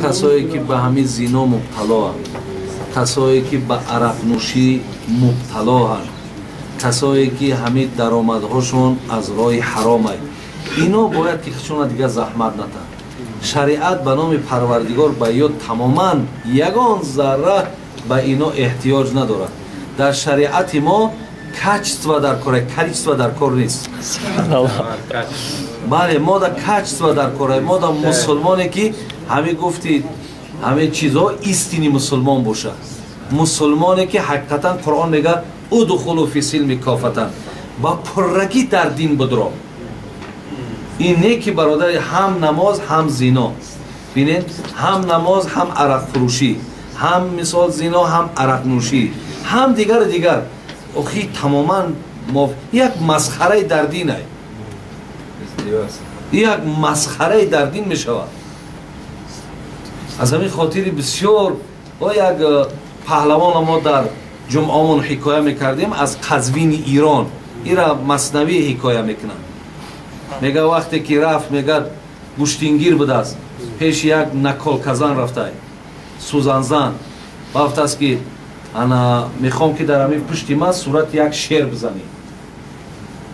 Касое ки ба ҳамин зино мубталоанд, касое ки ба арақнӯшӣ мубталоанд, касое ки ҳамин даромадҳошон аз роҳи ҳаромай, ино бояд ки худшона дигар заҳмат натанд. Шариат ба номи Парвардигор ба ё тамоман ягон зарра ба ино эҳтиёҷ надорад. Дар шариати мо качество дар кор, количество дар кор нест. Бале, мо да качество дар кор, мо да мусулмоне ки ҳамин гуфти ҳамин чизҳо истини мусулмон бошад, мусулмоне ки ҳақиқатан Қуръон мегӯяд удхулу фи силми кофатан, ба пуррагӣ дар дин будро. Ин не ки бародари ҳам намоз ҳам зино, бинед, ҳам намоз ҳам арақфурӯшӣ, ҳам мисол зино ҳам арақнӯшӣ, ҳам дигару дигар. Охи тамоман як масхараи дар дин ай, як масхараи дар дин мешавад. Аз ҳамин хотири бисёр як паҳлавона мо дар ҷумъамон ҳикоя мекардем аз Қазвини Ирон, ира маснавӣ ҳикоя мекунанд. Мега вақте ки рафт, мега гӯштингир будааст, пеши як наколказан рафтай, сӯзанзан рафтааст ки ана мехоҳам ки дар ҳамин пушти ман сурати як шер бизанӣ,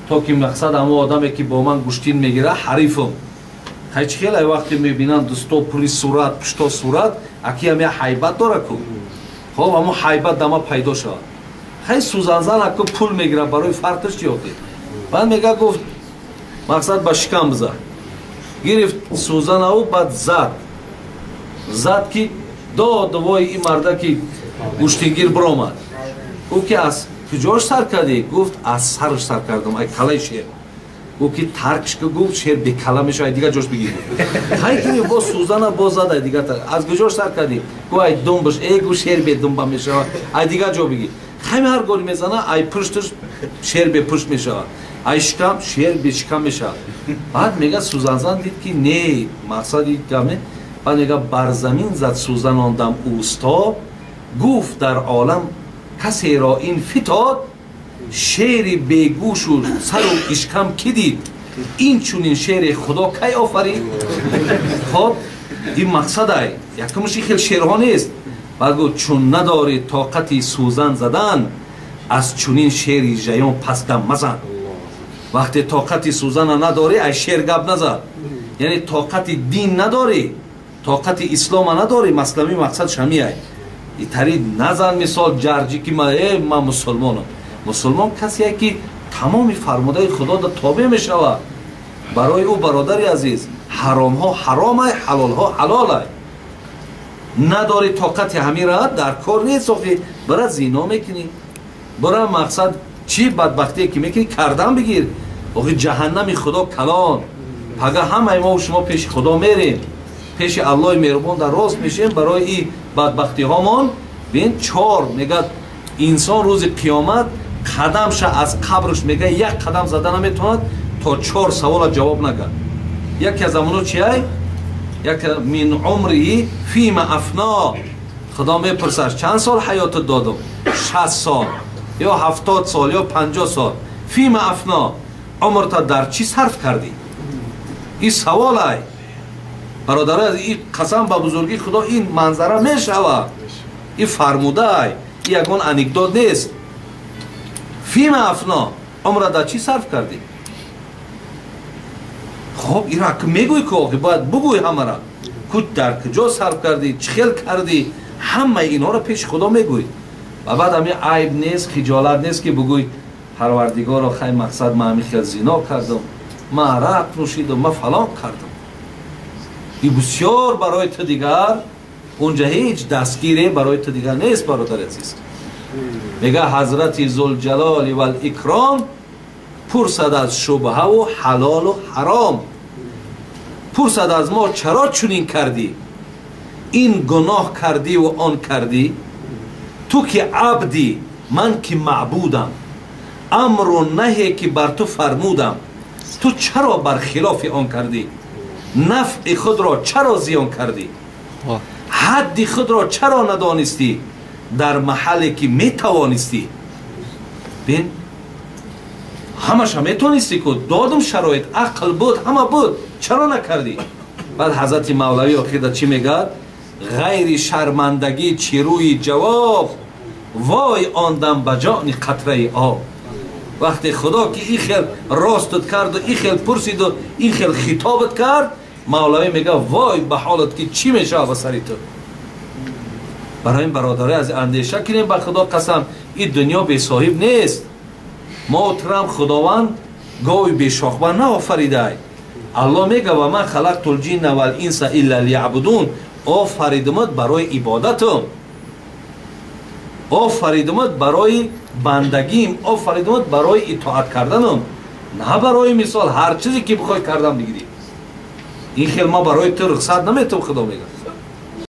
то ки мақсад ҳамон одаме ки бо ман гӯштин мегирад ҳарифам. Хай чӣ хеле вақте мебинанд дӯсто пури сурат, пушто сурат, акиам як ҳайбат дора ку, хоб ҳамон ҳайбат дама пайдо шавад. Хай сӯзанзан аку пул мегирад, барои фарқаш чи охир? Баъд мега гуфт мақсад ба шикам бизад. Гирифт сӯзанаву баъд зад, зад ки дод вой ин марда ки гӯштингир биромад. Ӯ ки аз куҷош сар кардӣ? Гуфт аз сараш сар кардам, ай калаи шер. Гуфт ки таркш ки, гуфт шер бекала мешавад, ай дигар ҷош бигир. Хай ки бо сӯзана боз зад, ай дигар аз куҷош сар кардӣ? Гуфт ай думбаш. Э, гуфт шер бедумба мешавад, ай дигар ҷо бигир. Хай ҳар голи мезана, ай пушташ шер бепушт мешавад, ай шикам шер бешикам мешавад. Баъд мега сӯзанзан дид ки не, мақсади гаме. Баъд мега бар замин зад сӯзанондам усто, гуфт дар олам касеро ин фитод, шери бегӯшу сару ишкам кӣ дид, ин чунин шере худо кай офарид? Хоб ин мақсадай якумш ин хел шерҳо нест. Баъд гуфт чун надорӣ тоқати сӯзан задан, аз чунин шери жаён пас дам мазан. Вақте тоқати сӯзана надорӣ, ай шер гап назад. Яъне тоқати дин надорӣ, тоқати ислома надорӣ, маслами мақсад шамиай. Итари назан мисол ҷарҷӣ ки ман мусулмонам. Мусулмон касие ки тамоми фармудаи худо тобеъ мешавад. Барои ӯ бародари азиз ҳаромҳо ҳаромай, ҳалолҳо ҳалолай. Надорӣ тоқати ҳамира дар кор нест, охи бара зино мекунӣ, бара мақсад чӣ бадбахтие ки мекунӣ кардан бигир. Охи ҷаҳаннами худо калон, пага ҳамаи мо шумо пеши худо мерем, пеши Аллоҳи меҳрубон дар рост мешем. Барои ин бадбахтиҳомон бин чор мегӯяд инсон рӯзи қиёмат қадамша аз қабрш мега як қадам зада наметавонад то чор савола ҷавоб нагад. Яке аз амоно чиай? Яке мин умриҳи фима афно. Худо мепурсад чанд сол ҳаётат додум? 60 сол ё 70 сол ё 50 сол. Фима афно, умрта дар чӣ сарф кардӣ? Ин саволай бародарай, ин қасам ба бузургии худо ин манзара мешавад, ин фармудаай, ин ягон анекдот нест. Фима афно, умра дар чӣ сарф кардӣ? Хоб ира мегӯй ки охи бояд бугӯй ҳамара ку дар куҷо сарф кардӣ, чӣ хел кардӣ, ҳамаи инҳоро пеши худо мегӯй. Ва баъд ҳамин айб нест, хиҷолат нест ки бугӯй парвардигоро хай мақсад ман ҳамин хел зино кардам, ман арақ нӯшидам, ман фалон кардам. Ин бисёр барои ту дигар унҷа ҳеҷ дастгире барои ту дигар нест, бародари азиз. Мега ҳазрати зулҷалоли валикром пурсад аз шубҳаву ҳалолу ҳаром, пурсад аз мо чаро чунин кардӣ, ин гуноҳ кардиву он кардӣ, ту ки абдӣ, ман ки маъбудам, амру наҳе ки бар ту фармудам, ту чаро бар хилофи он кардӣ, нафъи худро чаро зиён кардӣ, ҳадди худро чаро надонистӣ дар маҳалле ки метавонистӣ. Бин ҳамаша метонистӣ ку, додум шароит, ақл буд, ҳама буд, чаро накардӣ? Баъд ҳазрати Мавлавӣ охирда чӣ мегӯяд? Ғайри шармандагӣ чӣ рӯи ҷавоб, вой он дам ба ҷони қатраи об. Вақте Худо ки ин хел ростат карду, ин хел пурсиду, ин хел хитобат кард, Мавлавӣ мегӯяд: вой ба ҳолат, ки чӣ мешавад ба сари ту. Барои ин, бародари, аз андеша кунем. Ба Худо қасам, ин дунё бесоҳиб нест. Мо турам Худованд гови бешохба наофаридай. Аллоҳ мега: ва ма халақтул ҷинна вал инса илла лияъбудун. Офаридумат барои ибодатум, офаридумат барои бандагим, офаридумат барои итоат карданум, на барои мисол ҳар чизе ки бихоҳӣ кардан бигирӣ. Ин хел ма барои ту рухсат наметавам, Худо мега.